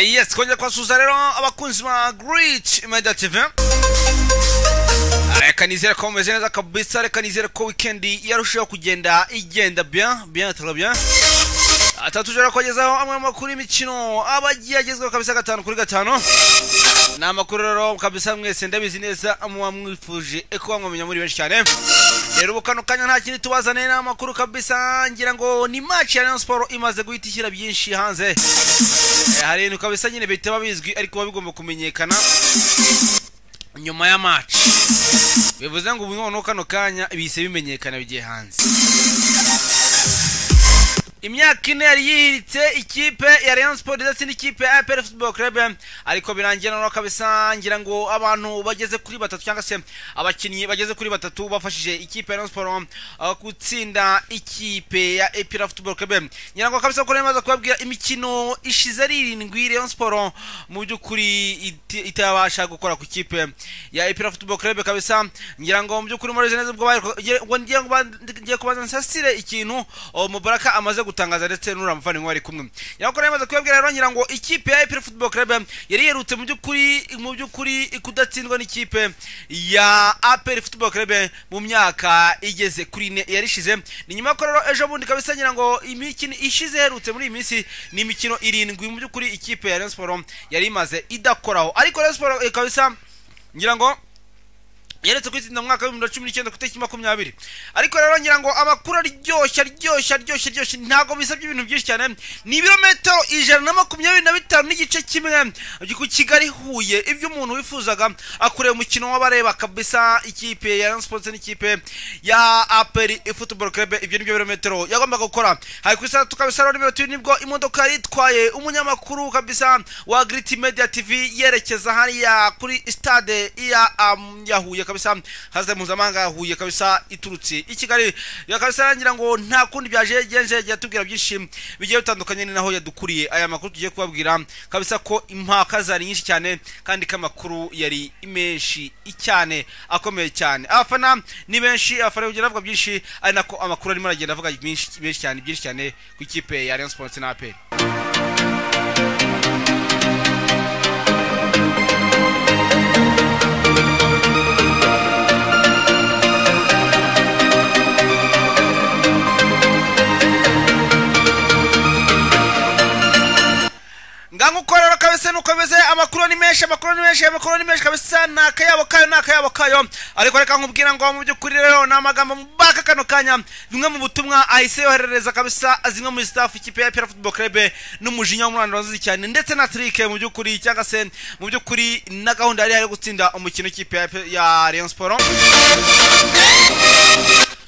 Yes, kongera kubasuhuza rero abakunzi ba Great Media TV. Reka nizere ko mumeze neza kabisa, reka nizere ko weekend yarushaho kugenda igenda bien, bien très bien. Atatujera kugezaho amwe makuru y'imikino abagiye agezweho kabisa 5 kuri 5. Ni amakuru rero kabisa mwese ndabizi neza muba mwifuje ko mwamenya muri benshi cyane. Rero ubu kano kanya nta kindi tubazaniye, ni amakuru kabisa ngira ngo ni match ya Rayon Sports imaze guhita ishyira byinshi hanze. Hari ibintu kabisa nyine bitaba bizwi ariko biba bigomba kumenyekana nyuma ya match. Bivuze ngo ubu noneho kano kanya bihise bimenyekana bigiye hanze. Imyaka ine yari yihiritse ikipe ya Rayon Sports ndetse n'ikipe ya APR Football Club, ariko birangiye noneho kabisa ngira ngo abantu bageze kuri batatu cyangwa se abakinnyi bageze kuri batatu bafashije ikipe ya Rayon Sports gutsinda ikipe ya APR Football Club. Ngira ngo kabisa ko nemaze kubabwira imikino ishize ari 7 Rayon Sports mu by'ukuri itabasha gukora ku kipe ya APR Football Club kabisa. Ngira ngo mu by'ukuri muri neza ubwo ngiye ngo ngiye kubanza nsasire ikintu Mubaraka amaze gutangaza ndetse n'uramuvandimwe bari kumwe. Yakora yamaze kubabwira rero ngira ngo ikipe ya APR Football Club yari yerutse mu by'ukuri kudatsindwa n'ikipe ya APR Football Club mu myaka igeze kuri 4 yarishize. Ni nyuma ko rero ejo bundi kabisa ngira ngo imikino ishize herutse muri iyi minsi ni imikino 7 mu by'ukuri ikipe ya Rayon Sports yari imaze idakoraho. Ariko Rayon Sports kabisa ngira ngo yeretse kwitsinda mu mwaka wa 2019 ku itariki 20. Ariko rero ngira ngo amakuru aryoshye aryoshye aryoshye aryoshye, ntago bisabye ibintu byinshi cyane. Ni ibirometero 125 n'igice kimwe ku Kigali Huye. Ibyo umuntu wifuzaga akureba umukino w'abareba kabisa ikipe ya Rayon Sports n'ikipe ya APR Football Club, ibyo nibyo birometero yagombaga gukora. Hari ku isaha kabisa rero nimero nibwo imodoka yitwaye umunyamakuru kabisa wa Great Media TV yerekeza hariya kuri stade ya Huye kabisa, haze mpuzamahanga Huye kabisa iturutse i Kigali. Ya kabisa ngira ngo nta kundi byaje genje yatubwira byinshi bigiye bitandukanye, ni naho yadukuriye aya makuru tugiye kubabwira kabisa ko impaka zari nyinshi cyane kandi kamakuru yari menshi cyane akomeye cyane. Abafana ni benshi, abafana bagenda bavuga byinshi, ari nako amakuru arimo aragenda avuga byinshi cyane byinshi cyane ku ikipe ya Rayon Sports na APR. Ngangukorera kabisa nuko beze amakuru ni menshi, amakuru ni menshi, amakuru ni menshi kabisa, nakayabo kayo nakayabo kayo. Ariko reka nkubwira ngo mu by'ukuri rero na amagambo Mubaka kano kanya bimwe mu butumwa ahise yoherereza kabisa zimwe mu staff ikipe ya APR Football Club n'umujinya w'umurando nziza cyane ndetse na trick mu by'ukuri cyangwa se mu by'ukuri na gahunda yari yo gutsinda umukino ikipe ya Rayon Sports.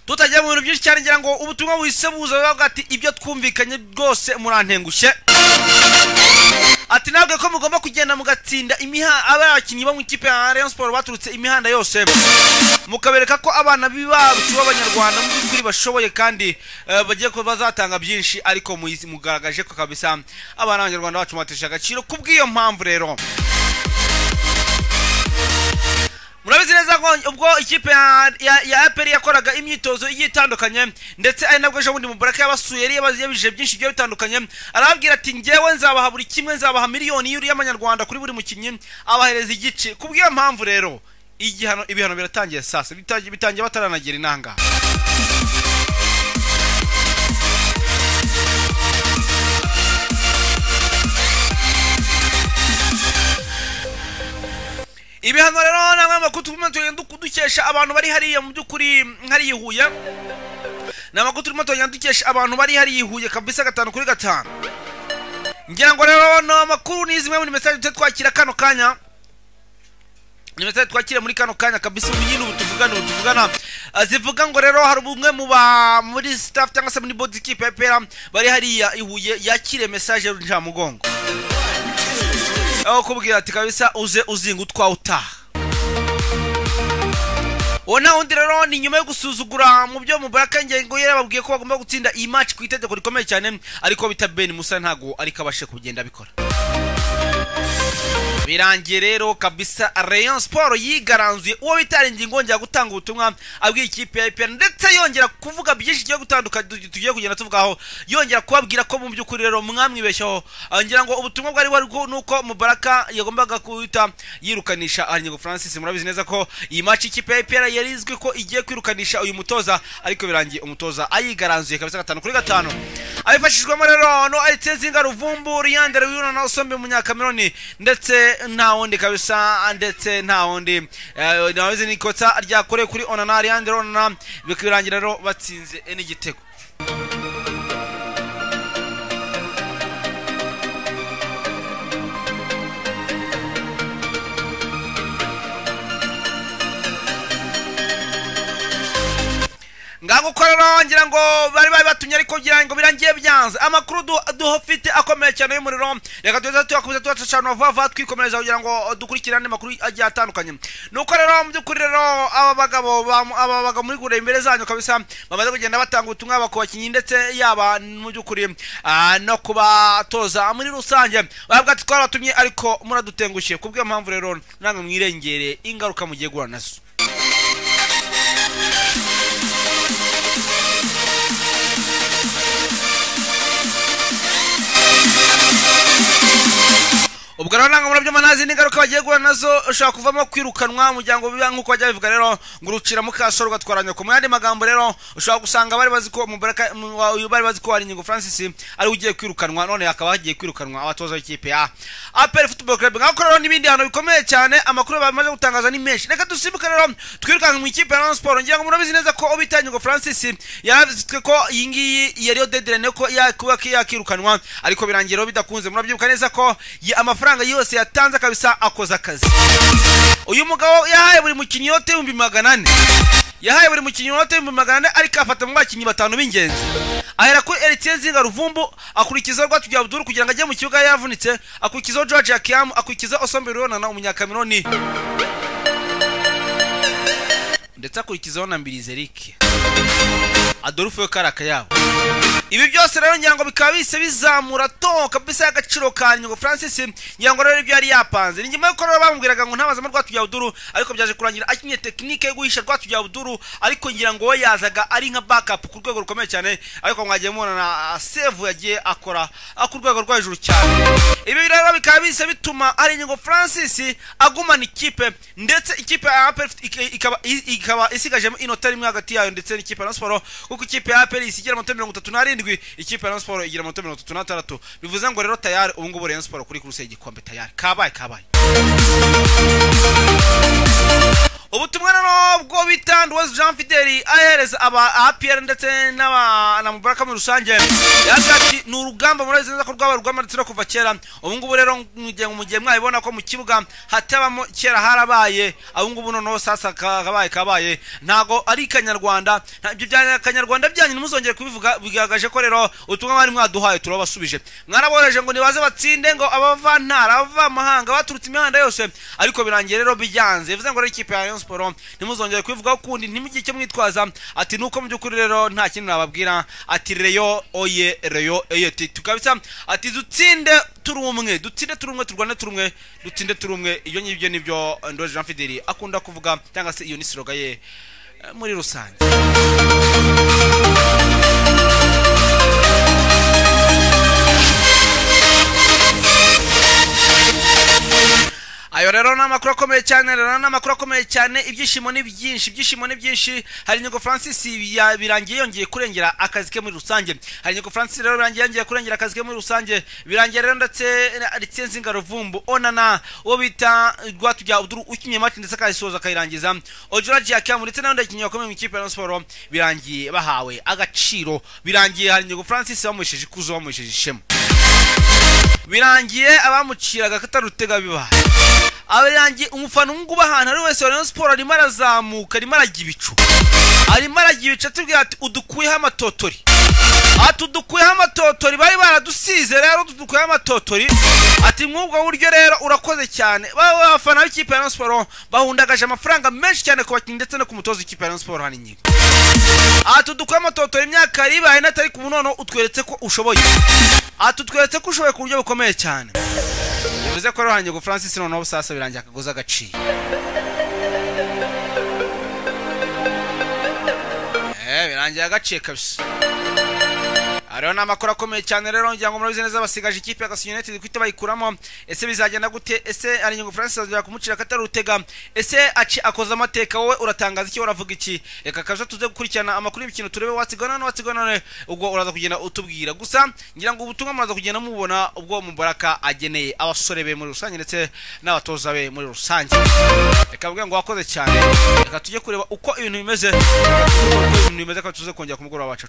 Tutagiye mu bintu byinshi cyane ngira ngo ubutumwa buhise buza bavuga ati ibyo twumvikanye rwose murantengushye. Ati nabwe ko mugomba kugenda mugatsinda abakinnyi bo mu ikipe ya Rayon Sports baturutse imihanda yose, mukabereka ko abana bibacu b'abanyarwanda mu by'ukuri bashoboye kandi bagiye ko bazatanga byinshi, ariko mugaragaje ko kabisa abana b'abanyarwanda bacu batesha agaciro. Kubw'iyo mpamvu rero murabizi neza ko ubwo ikipe ya APR yakoraga imyitozo igiye itandukanye, ndetse ari nabwo ejo bundi Mubaraka yabasuye yari yabije byinshi bigiye bitandukanye, arababwira ati ngewe nzabaha buri kimwe, nzabaha miliyoni y'amanyarwanda kuri buri mukinnyi, abahereza igice. Kubw'iyo mpamvu rero igihano ibihano biratangiye sasa, bitangiye bataranagera inanga. Ibihano rero namwe amakuru turimo tugenda dukesha abantu bari hariya mu by'ukuri hariya i Huye. Ni amakuru turimo tugenda dukesha abantu bari hariya i Huye kabisa 5 kuri 5. Ngira ngo rero no amakuru ni zimwe muri message twakira kano kanya. Ni message twakire muri kano kanya kabisa, ubu nyine ubu tuvugana zivuga ngo rero hari umwe mu ba muri staff cyangwa se muri body equipe ya APR bari hariya i Huye yakire message y'urucamugongo, aho kubwira ati kabisa uze uzinga utwawe utaha. Uwo nta wundi rero ni nyuma yo gusuzugura mu byo Mubaraka Ngengo yarababwiye ko bagomba gutsinda iyi match ku itegeko rikomeye cyane, ariko bita Ben Musa ntago ariko abashe kugenda abikora. Birangiye rero kabisa Rayon Sport yigaranzuye uwo bita Ingingo yongera gutanga ubutumwa abwiye ikipe ya APR, ndetse yongera kuvuga byinshi giye gutandukanye tugiye kugenda tuvugaho, yongera kubabwira ko mu by'ukuri rero mwamwibeshyaho. Ngira ngo ubutumwa bwari bwari nuko Mubaraka yagombaga kuhita yirukanisha Haringingo Francis. Murabizi neza ko iyi match ikipe ya APR yari izwi ko igiye kwirukanisha uyu mutoza, ariko birangiye umutoza ayigaranzuye kabisa 5-5. Abifashijwemo rero no Aritse Ruvumbu, Riandere Wiyuna na Osombe Munyakameroni, ndetse nta wundi kabisa, ndetse nta wundi nawe ni kotsa ryakorewe kuri Onana, Riandere Onana, bikirangira rero batsinze n'igitego. Ngaho rero ngira ngo bari batumye, ariko ngira ngo birangiye byanze. Amakuru duhofite akomeye cyane y'umuriro, reka tuze tuyakomeza tubacacana vuba twikomereza kugira ngo dukurikirane amakuru agiye atandukanye. Nuko rero mu by'ukuri rero aba bagabo muri gure imbere zanyu kabisa bamaze kugenda batanga ubutumwa ku bakinnyi, ndetse yaba mu by'ukuri no kubatoza muri rusange, bavuga ati twaratumye ariko muradutengushye. Kubw'iyo mpamvu rero namwe mwirengere ingaruka mugiye guhura nazo. Ubwo rero nanga murabyo manazi n'ingaruka bagiye guhura nazo, ushobora kuvamo kwirukanwa muryango biba nkuko bajya bivuga rero ngo urucira mukaso rugatwara nyoko. Mu yandi magambo rero ushobora gusanga bari bazi ko Mubaraka bari bazi ko Haringingo Francis ari ugiye kwirukanwa, none akaba hagiye kwirukanwa abatoza b'ikipe ya APR Football Club. Ngako rero n'ibindi hantu bikomeye cyane, amakuru bamaze gutangaza ni menshi. Reka dusimbuke rero twirukanka mu ikipe ya Rayon Sport. Ngira ngo murabizi neza ko obita Haringingo Francis yaravuzwe ko iyi ngiyi yari deadline ko yakuba yakirukanwa, ariko birangiye rero bidakunze. Murabyibuka neza ko amafaranga yose yatanze kabisa akoza akazi. Uyu mugabo yahaye buri mukinnyi yote 400,000, yahaye buri mukinnyi yote 400,000, ariko afata mu bakinnyi batanu b'ingenzi. Ahera kuri Etienne Zinga Ruvumbu, akurikiza Rwatubyaye Abdul kugira ngo ajye mu kibuga yavunitse, akurikiza George Akiam, akurikiza Osombe Rwonana Umunyakameroni, ndetse akurikizaho na Mbirize Eric Adolphe Karaka yabo. Ibi byose rero ngira ngo bikaba bise bizamura to kabisa agaciro ka Haringingo Francis. Ngira ngo rero ibyo yari yapanze ni nyuma yuko rero bamubwiraga ngo ntabazamo Rwatubyaye Abdul, ariko byaje kurangira akinye technique yo guhisha Rwatubyaye Abdul, ariko ngira ngo we yazaga ari nka backup ku rwego rukomeye cyane, ariko mwagiye mubona na save yagiye akora ku rwego rwo hejuru cyane. Ibi rero bikaba bise bituma Haringingo Francis agumana ikipe, ndetse ikipe ya APR ikaba isigajemo inota rimwe hagati yayo ndetse n'ikipe ya Rayon Sport, kuko ikipe ya APR isigira amanota 37, ikipe ya Rayon Sport igira amanota 36. Bivuze ngo rero tayari ubu ngubu Rayon Sport kuri kuruse igikombe tayari kabaye. Ubutumwa rero bwo bita Nduwazi Jean Fideli ahereza aba APR ndetse na Mubaraka muri rusange, yavuze ati ni urugamba murabizi neza ko rwaba urugamba ndetse no kuva kera. Ubu ngubu rero mu gihe mwabibona ko mu kibuga hatabamo kera harabaye, ubu ngubu noneho sasa kabaye ntago ari kanyarwanda, ibyo bya kanyarwanda byanyu ntimuzongere kubivuga. Bigaragaje ko rero ubutumwa mwari mwaduhaye turabasubije, mwaraboreje ngo nibaze batsinde ngo abavantara abavamahanga baturutse imihanda yose, ariko birangiye rero byanze. Bivuze ngo rero ikipe ya Rayon Sport ntimuzongere kubivuga kundi, ntimugire icyo mwitwaza. Ati nuko mu by'ukuri rero nta kintu nababwira, ati Rayon oye Rayon oye tukabisa, ati dutsinde turi umwe, dutsinde turi umwe, turwane turi umwe, dutsinde turi umwe. Ibyo ngibyo nibyo Nduwazi Jean Fideli akunda kuvuga, cyangwa se iyo ni slogan ye muri rusange. Ayo rero ni amakuru akomeye cyane, rero ni amakuru akomeye cyane. Ibyishimo ni byinshi, ibyishimo ni byinshi. Haringingo Francis birangiye yongeye kurengera akazi ke muri rusange. Haringingo Francis rero birangiye yongeye kurengera akazi ke muri rusange, birangiye rero ndetse Etienne Zinga Ruvumbu Onana uwo bita Rwatubyaye Abdul ukinye match ndetse akayisoza akayirangiza, Ojora Giakiam ndetse n'abandi bakinnyi bakomeye mu ikipe ya Rayon Sport birangiye bahawe agaciro, birangiye Haringingo Francis bamuhesheje ikuzo, bamuhesheje ishema, birangiye abamuciraga katarutega bibaye. Abarangiye umufana nguba ahantu ari wese wa Rayon Sport arimo arazamuka, arimo arajya ibicu, arimo arajya ibicu, atubwira ati udukuyeho amatotori, ati udukuyeho amatotori, bari baradusize rero dukuyeho amatotori, ati mwubwo buryo rero urakoze cyane. Abafana b'ikipe ya Rayon Sport bahundagaje amafaranga menshi cyane ku bakinnyi ndetse no ku mutoza w'ikipe ya Rayon Sport hano ingingo. Ati udukuyeho amatotori, imyaka yari n'atari ku bunono, utweretse ko ushoboye, ati utweretse ko ushoboye ku buryo bukomeye cyane. Bivuze ko rero ngo Francis noneho sasa birangiye akagoza agaciro. Birangiye agaciye kabisa. Ariyo ni amakuru akomeye cyane rero, ngira ngo murabizi neza basigaje ikipe ya Gasogi United kwita bayikuramo. Ese bizagenda gute? Ese ari Nyungu Francis azongera kumucira akatari urutega? Ese aci akoza amateka? Wowe uratangaza iki? Uravuga iki? Reka kabisa tuze gukurikirana amakuru y'imikino, turebe watsigana no watsigana, ubwo uraza kugenda utubwira. Gusa ngira ngo ubutumwa muraza kugenda mubona ubwo Mubaraka ageneye abasore be muri rusange ndetse n'abatoza be muri rusange. Reka mvuge ngo wakoze cyane, reka tujye kureba uko ibintu bimeze, uko ibintu bimeze, kandi tuze kongera ku mugoroba wacu.